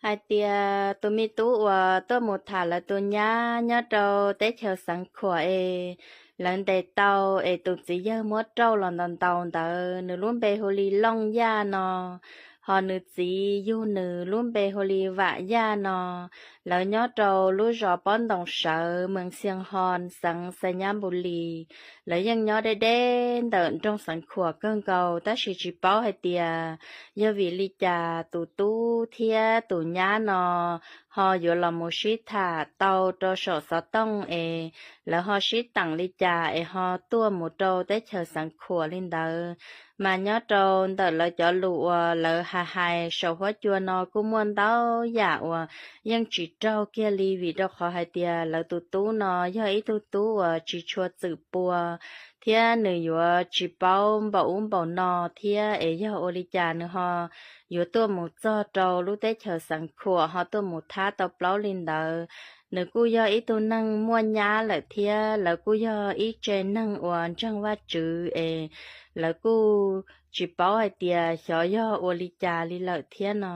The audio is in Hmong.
Hais tias tus me tub uas tuaj mus tham lawv tus nyab nyob rau teb chaws Xeev Khuam es lawv ntes tau es tus txiv yawg muab rauj los ntaus ntaus ntawd, nws lub npe hu li Looj Yaj no, ho nws txiv yug nws lub npe hu li Vam Yaj no. Lawv nyob rau lub zos Pob Ntoos Sawv, moos Xias Hos, xeev Xais Nyab Npus Lis. Lawv yeej nyob deb deb ntawm nroog Xeev Khuam kawg nkaus, tab sis tsis paub hais tias yog vim li cas tus tub thiab tus nyab no ho yuav los mus sib tham tau rau saum xov tooj es lawv ho sib teem li cas es ho tuaj mus rau teb chaws Xeev Khuam li ntawd. Mas nyob rau ntawm lawv cov lus uas lawv hais hais saum huab cua no kuj muaj ntau yam uas yeej tsis raug kiag li, vim rau qhov hais tias lawv tus tub no yog ib tug tub uas tsis tshua txwm pua, thiab nws yuav tsis paub npaum ub npaum no, thiab es yog ua li cas nws ho yuav tuaj mus txog rau lub teb chaws Xeev Khuam ho tuaj mus thab tau plaub li ntawd. Nws kuj yog ib tug neeg muaj nyab lawm thiab lawv kuj yog ib tse neeg uas ntseeg Vajtswv es lawv kuj tsis paub hais tias xyov yog ua li cas li lawm thiab no.